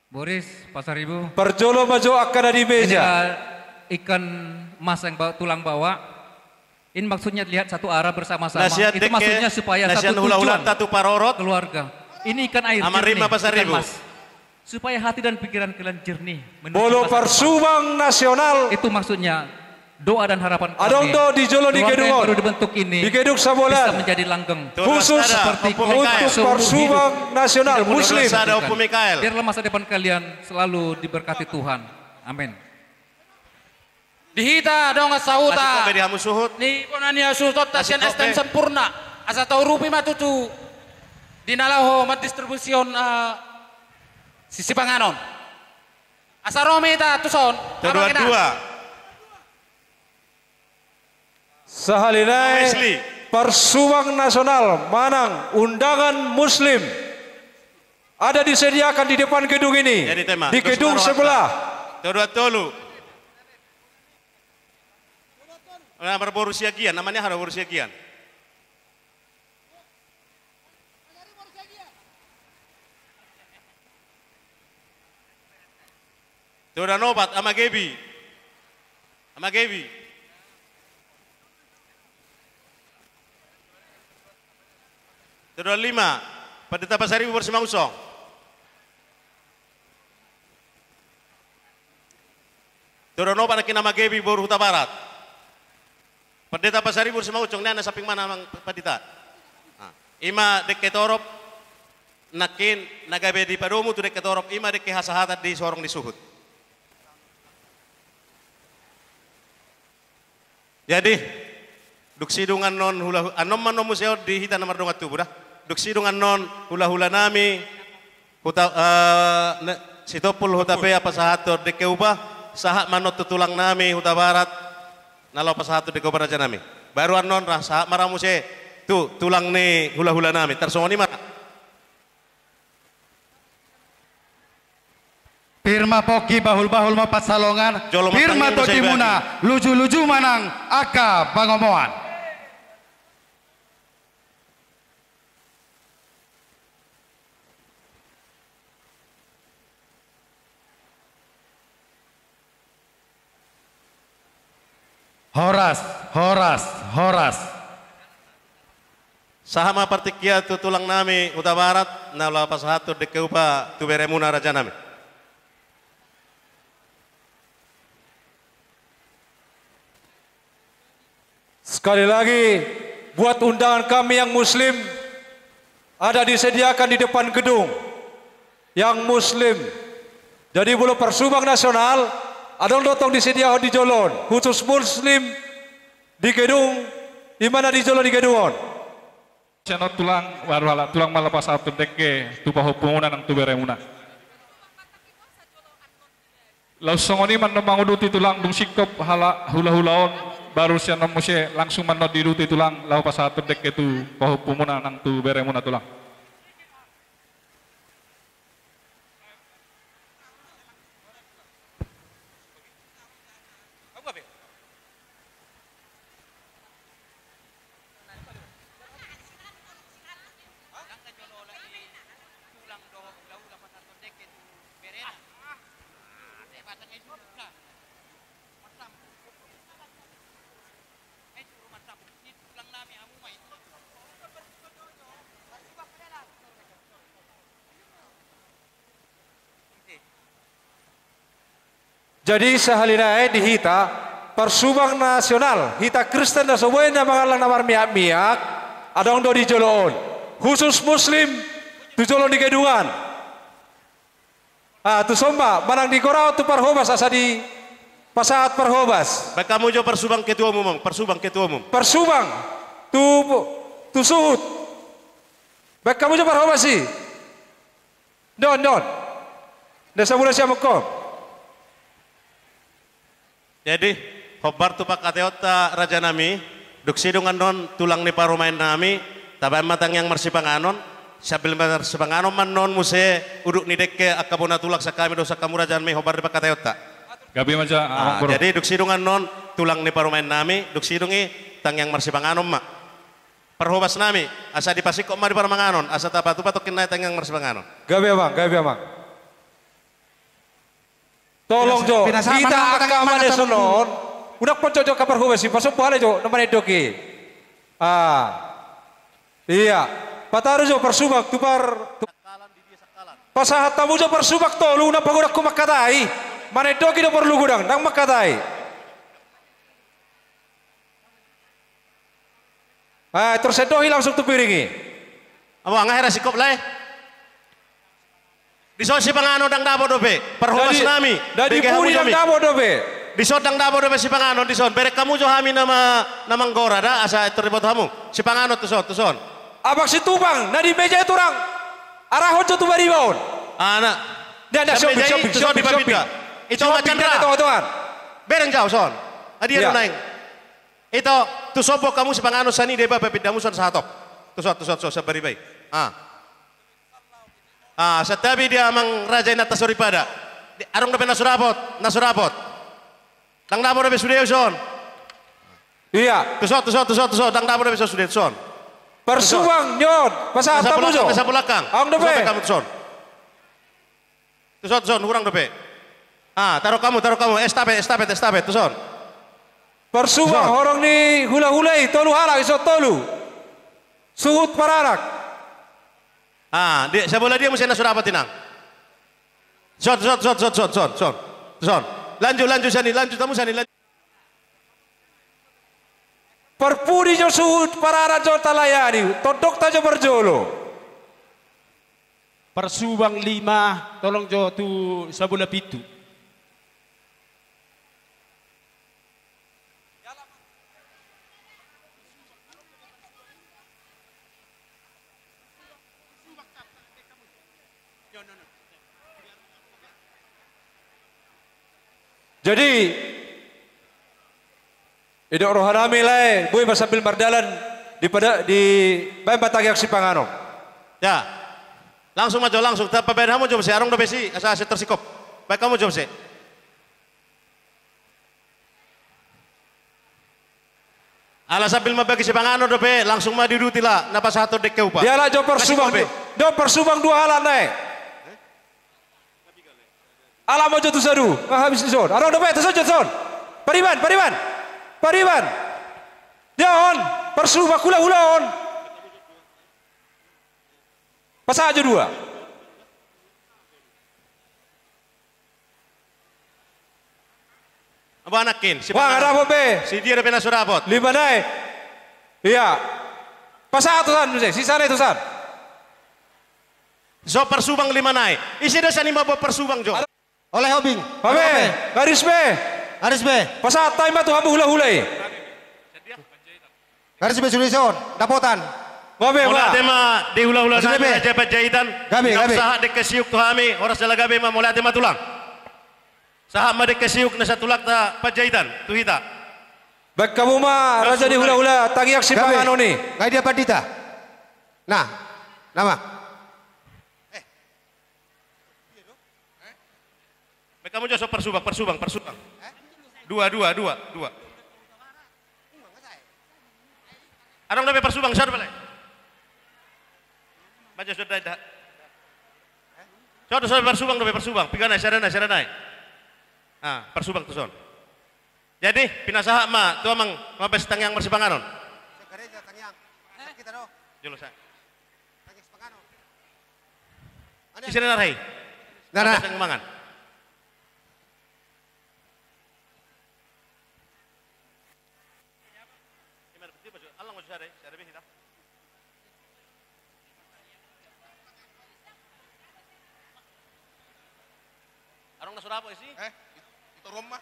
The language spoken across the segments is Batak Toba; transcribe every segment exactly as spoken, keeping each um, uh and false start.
Boris Pasaribu. Parjolo ma jo angka na di meja. Inilah ikan mas yang bawa, tulang bawa. Ini maksudnya lihat satu arah bersama-sama. Itu maksudnya supaya satu tujuan. Keluarga. Ini ikan air jernih, ikan mas. Supaya hati dan pikiran kalian jernih. Molo parsubang nasional. Itu maksudnya. Doa dan harapan kami, adong do di jolo ni gedung on, baru dibentuk ini, di gedung sabola, bisa menjadi langgeng. Khusus untuk parsubang nasional Muslim. Biarlah masa depan kalian selalu diberkati Tuhan. Amin. Di hita dongan sahuta ni bona ni hasuhutonta sian S T M Sempurna, asa taurupi ma tutu di na laho mandistribusi on, eh, sisipanganon. Asa ro ma hita tuson. Sahali nai, parsubang nasional manang undangan Muslim ada disediakan di depan gedung ini, di gedung sebelah. Tolu, tolu. Nah, marboru Siagian, namanya ada boru Siagian. Tolu opat, Ama Gebi. Ama Gebi. Tolu lima, Pandita Pasaribu boru Simangunsong. Tolu opat nangkin Ama Gebi boru Hutabarat. Pandita Pasaribu boru Simangunsong, nian na samping mana amang Pandita? Nah, ima dengke torop, nangkin na gabe dipadomu tu dengke torop, ima dengke hasahatan di sorong ni suhut. Jadi, dung sidung annon hula-, annon ma annon muse on di hita na mardongan tubu da. Dung sidung annon hula-hula nami, huta, eh, ne-, Sitompul Hutapea pasahathon dengke upa, sahat ma annon tu tulang nami Hutabarat, na laho pasahathon dengke upa raja nami. Baru annon ra, sahat ma ra muse tu tulang ni hula-hula nami. Tarsongon i ma. Pir ma pongki, bahul-bahul ma pansalongan, pir ma tondimuna, luju-luju ma nang angka pangomoan. Horas, horas, horas. Sahat ma partingkian tu tulang nami Hutabarat, na laho pasahathon dengke upa tu beremuna raja nami. Sekali lagi, buat undangan kami yang Muslim, ada disediakan di depan gedung yang Muslim. Jadi, molo parsubang nasional, adong do tong disediahon di jolo on, khusus Muslim di gedung, di mana di jolo di gedung on. Sian on tulang, baru halak tulang ma laho pasahathon dengke tu pahompumuna nang tu beremuna. Laos songon i ma annon manguduti tulang, dung singkop halak hula-hula on, baru sian on muse langsung ma annon diuduti tulang laho pasahathon dengke tu pahompumuna nang tu beremuna tulang. Jadi, sahali nai di hita, parsubang nasional, hita Kristen na so boi na mangallang na marmiak-miak, adong do di jolo on. Khusus Muslim, tu jolo ni gedung an. Ah, tu son ma, manang di gora on tu parhobas, asa dipasahat parhobas. Baen hamu jo parsubang ketua umum, parsubang ketua umum. Parsubang, tu, tu suhut. Baen hamu jo parhobas i. Don, don. Nda sabulan siamun ho. Jadi, hombar tu pangkataionta raja nami, dung sidung annon tulang ni parumaen nami, tabaen ma tangiang marsipanganon, sambil marsipanganon ma annon muse udut ni dengke angka bona tulang sian hami dohot sian hamu raja nami, hombar ni pangkataionta. Gabe ma ja, ah, Amang Boru. Jadi, dung sidung annon tulang ni parumaen nami, dung sidung i tangiang marsipanganon ma. Parhobas nami, asa dipasingkop ma di parmanganon, asa tapatupa tongkin nai tangiang marsipanganon. Gabe, Amang, gabe, Amang. Tolong jo, pinasahat hita manang angka manang maleson on. Unang pojok jo angka parhobas i, pasombu halak jo na manendoki. Ah. Ia, pataru jo parsubang tu par-, tu-, pasahat hamu jo parsubang tolu na pagodangku mangkatai. Manendoki do porlu godang, nang mangkatai. Ah, tor sendohi langsung tu piring i. Abo, nga hera singkop lae. Dison sipanganon ndang dapot dope. Parhobas nami. Dadi pudi ndang dapot dope. Dison ndang dapot dope sipanganon dison. Bereng hamu jo hami nama, nama nggora da, asa tor diboto hamu. Sipanganon tuson, tuson. Abang Situpang, na di meja i turang. Arahon jo tu bariba on. Anak. Nda, nda, siombi, siombi, siombi, siombi. Ito macan ra. Bereng jau son. Adia do naeng. Ito, tuson boan hamu sipanganon sian i, deba bapindamu son sahatop. Tuson, tuson, tuson, sian bariba i. Ah. Ah, santabi dia amang raja inanta soripada. Adong dope na so dapot, na so dapot. Ndang dapot dope sude son. Ia. Tuson, tuson, tuson, tuson, ndang dapot dope sude son. Parsubang, nyon, pasahat hamu jo. Na sampulu lakang. Adong dope. Tuson, tuson. Tuson, tuson, hurang dope. Ah, taruh hamu, taruh hamu. Estafet, estafet, estafet, tuson. Parsubang, horong ni hulahula i, tolu halak, dison tolu. Suhut paranak. Ah, di, sabola dia muse na so dapot inang. Son, son, son, son, son, son, son. Son. Lanjut, lanjut sian i, lanjut hamu sian i, lanjut. Parpudi jo suhut paranak jo talayani, tondongta jo parjolo. Parsubang lima, tolong jo tu sabola pitu. Jadi, didok rohanami lae, boi ma sambil mardalan, dibaen ma tangiang sipanganon. Ya. Langsung ma jo, langsung. Pabaen hamu jo muse, adong dope disi, asa, asa tersingkop. Baen hamu jo muse. Ala sambil mambagi sipanganon dope, langsung ma diuduti la, na pasahathon dengke upa. Dialap jo parsubang, jo parsubang dua halak nai. Alap ma jo tu sadun, nga habis dison. Adong dope, tuson jo tuson. Pariban, pariban. Pariban. Dia on, parsubang hulahula on. Pasahat jo dua. Abo anakkin, si panganon. Wah, nga dapot be. Si dia dope na so dapot. Lima nai. Ia. Pasahat tusan, sisa nai tusan. So parsubang lima nai. Ise do sian i mamboan parsubang jo. Ole Hobing. Babe, garis be. Garis be. Pasahat hami ma tu hamu hulahula i. Garis be sude dison, dapotan. Mauliate ma di hulahula nami Raja Panjaitan. Gabe, gabe. Sahat dengke siuk tu hami, horas jala gabe ma, mauliate ma tulang. Sahat ma dengke siuk na satulangta Panjaitan tu hita. Baen hamu ma raja ni hulahula tangiang sipanganon i. Nga dia pandita? Nah, nama. Baen hamu jo so parsubang, parsubang, parsubang. Dua, dua, dua, dua. Adong dope parsubang, sahat dope lae. Baen jo so dai da. Sahat dope parsubang dope, parsubang. Piga nai, sada nai, sada nai. Ah, parsubang tuson. Jadi, pinasahat ma tu amang mambaen tangiang marsipanganon. Jolo sa. Ise na rai? Nah, nah. Tangiang mangan. Adong na so dapot disi? Eh, ito rom ma.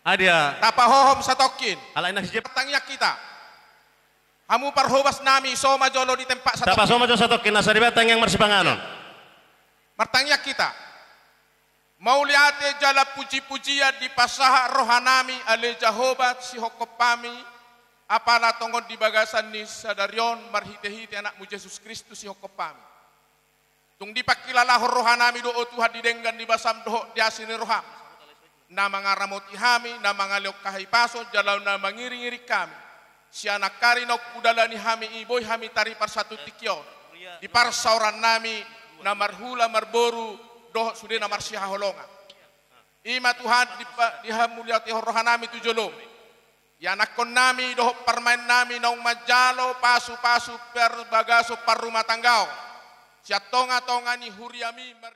Adia. Tapahohom satongkin. Alai na si Jep. Tangiang hita. Hamu parhobas nami, so ma jolo di tempat satongkin. Tapa so ma jo satongkin, asa dibaen tangiang marsipanganon. Martangiang hita. Mauliate jala pujipujian dipasahat rohanami ale Jahowa sihophop hami, apala tongon di bagasan ni sadari on marhitehite Anakmu Jesus Kristus sihophop hami. Tung dipangkilalahon rohanami do, o Tuhan, di denggan ni basam dohot di asi ni roham, na mangaramoti hami, na mangalehon hahipason jala na mangiringiring hami. Sian angka ari naung hudalani hami i, boi hami taripar sahat tu tingki on di parsaorannami na marhula marboru dohot sude na marsihaholongan. I ma Tuhan di, dihamuliatehon rohanami tu jolom. Ianakkonnami dohot parumaennami naung manjalo pasupasu parbagason parrumatanggaon sian tongatonga ni huriami mar-